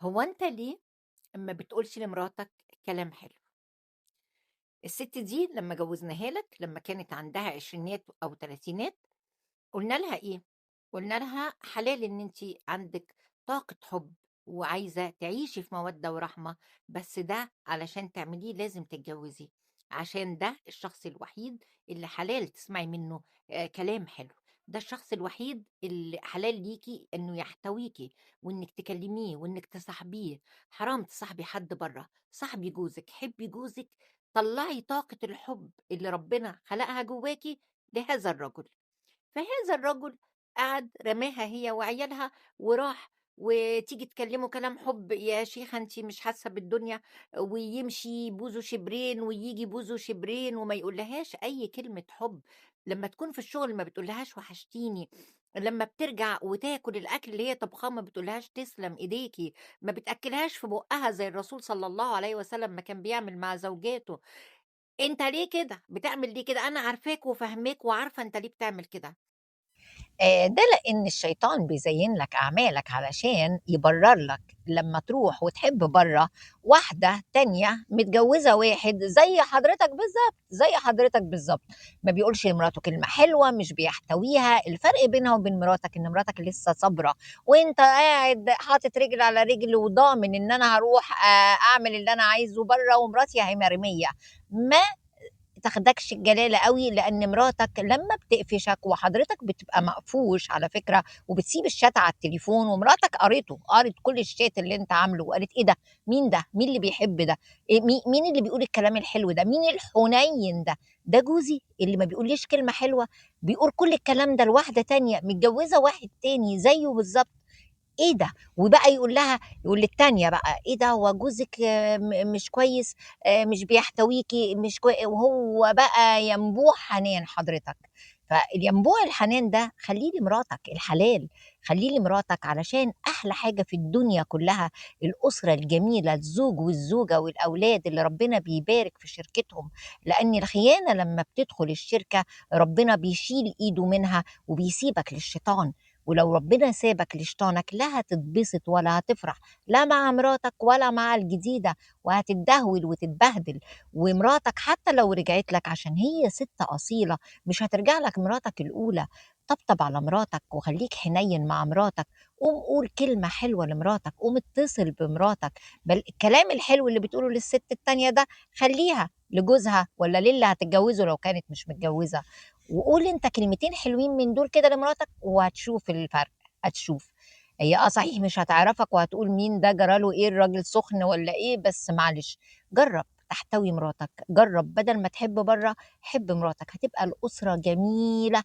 هو أنت ليه ما بتقولش لمراتك كلام حلو؟ الست دي لما جوزناها لك لما كانت عندها عشرينات أو تلاتينات قلنا لها إيه؟ قلنا لها حلال إن أنتِ عندِك طاقة حب وعايزة تعيشي في مودة ورحمة، بس ده علشان تعمليه لازم تتجوزي، عشان ده الشخص الوحيد اللي حلال تسمعي منه كلام حلو، ده الشخص الوحيد اللي حلال ليكِ إنه يحتويكِ وإنِك تكلميه وإنِك تصاحبيه، حرام تصاحبي حد برّه، صاحبي جوزِك، حبي جوزِك، طلّعي طاقة الحب اللي ربنا خلقها جواكِ لهذا الرجل. فهذا الرجل قعد رماها هي وعيالها وراح، وتيجي تكلمه كلام حب، يا شيخة أنتِ مش حاسة بالدنيا، ويمشي بوزه شبرين وييجي بوزه شبرين وما يقولهاش أي كلمة حب. لما تكون في الشغل ما بتقولهاش وحشتيني، لما بترجع وتاكل الأكل اللي هي طبخاه ما بتقولهاش تسلم إيديكِ، ما بتأكلهاش في بقها زي الرسول صلى الله عليه وسلم ما كان بيعمل مع زوجاته. أنت ليه كده؟ بتعمل ليه كده؟ أنا عارفاك وفاهماك وعارفة أنت ليه بتعمل كده. ده لإن الشيطان بيزيّن لك أعمالك علشان يبرّر لك لمّا تروح وتحب برّه واحدة تانية متجوّزة واحد زي حضرتك بالضبط، زي حضرتك بالضبط، ما بيقولش لمراته كلمة حلوة، مش بيحتويها، الفرق بينها وبين مراتك إن مراتك لسه صابرة وأنت قاعد حاطط رجل على رجل وضامن إن أنا هاروح أعمل اللي أنا عايزه برّه ومراتي أهي مرمية، ما تاخدكش الجلالة أوي، لأن مراتك لمّا بتقفشك وحضرتك بتبقى مقفوش على فكرة وبتسيب الchat على التليفون ومراتك قريته، قرِت كل الchat اللي أنت عامله وقالت إيه ده؟ مين ده؟ مين اللي بيحب ده؟ مين اللي بيقول الكلام الحلو ده؟ مين الحنين ده؟ ده جوزي اللي ما بيقوليش كلمة حلوة، بيقول كل الكلام ده لواحدة تانية متجوزة واحد تاني زيه بالضبط، إيه ده؟ وبقى يقول لها، يقول للتانية بقى، إيه ده هو جوزِك مش كويس، مش بيحتويكِ، مش وهو بقى ينبوع حنان حضرتك. فالينبوع الحنان ده خلّيه لمراتك الحلال، خلّيه لمراتك علشان أحلى حاجة في الدنيا كلها الأسرة الجميلة، الزوج والزوجة والأولاد اللي ربنا بيبارك في شركتهم، لأن الخيانة لما بتدخل الشركة ربنا بيشيل إيده منها وبيسيبك للشيطان. ولو ربنا سابك لشيطانك لا هتتبسط ولا هتفرح، لا مع مراتك ولا مع الجديدة، وهتتدهول وتتبهدل. ومراتك حتى لو رجعت لك عشان هي ست أصيلة مش هترجع لك مراتك الأولى. طبطب على مراتك وخليك حنين مع مراتك، قوم قول كلمة حلوة لمراتك، قوم اتصل بمراتك، بل الكلام الحلو اللي بتقوله للست التانية ده خليها لجوزها ولا للي هتتجوزه لو كانت مش متجوزة، وقول انت كلمتين حلوين من دول كده لمراتك وهتشوف الفرق، هتشوف. هي صحيح مش هتعرفك وهتقول مين ده جراله ايه، الراجل سخن ولا ايه، بس معلش جرب تحتوي مراتك، جرب بدل ما تحب بره حب مراتك، هتبقى الأسرة جميلة.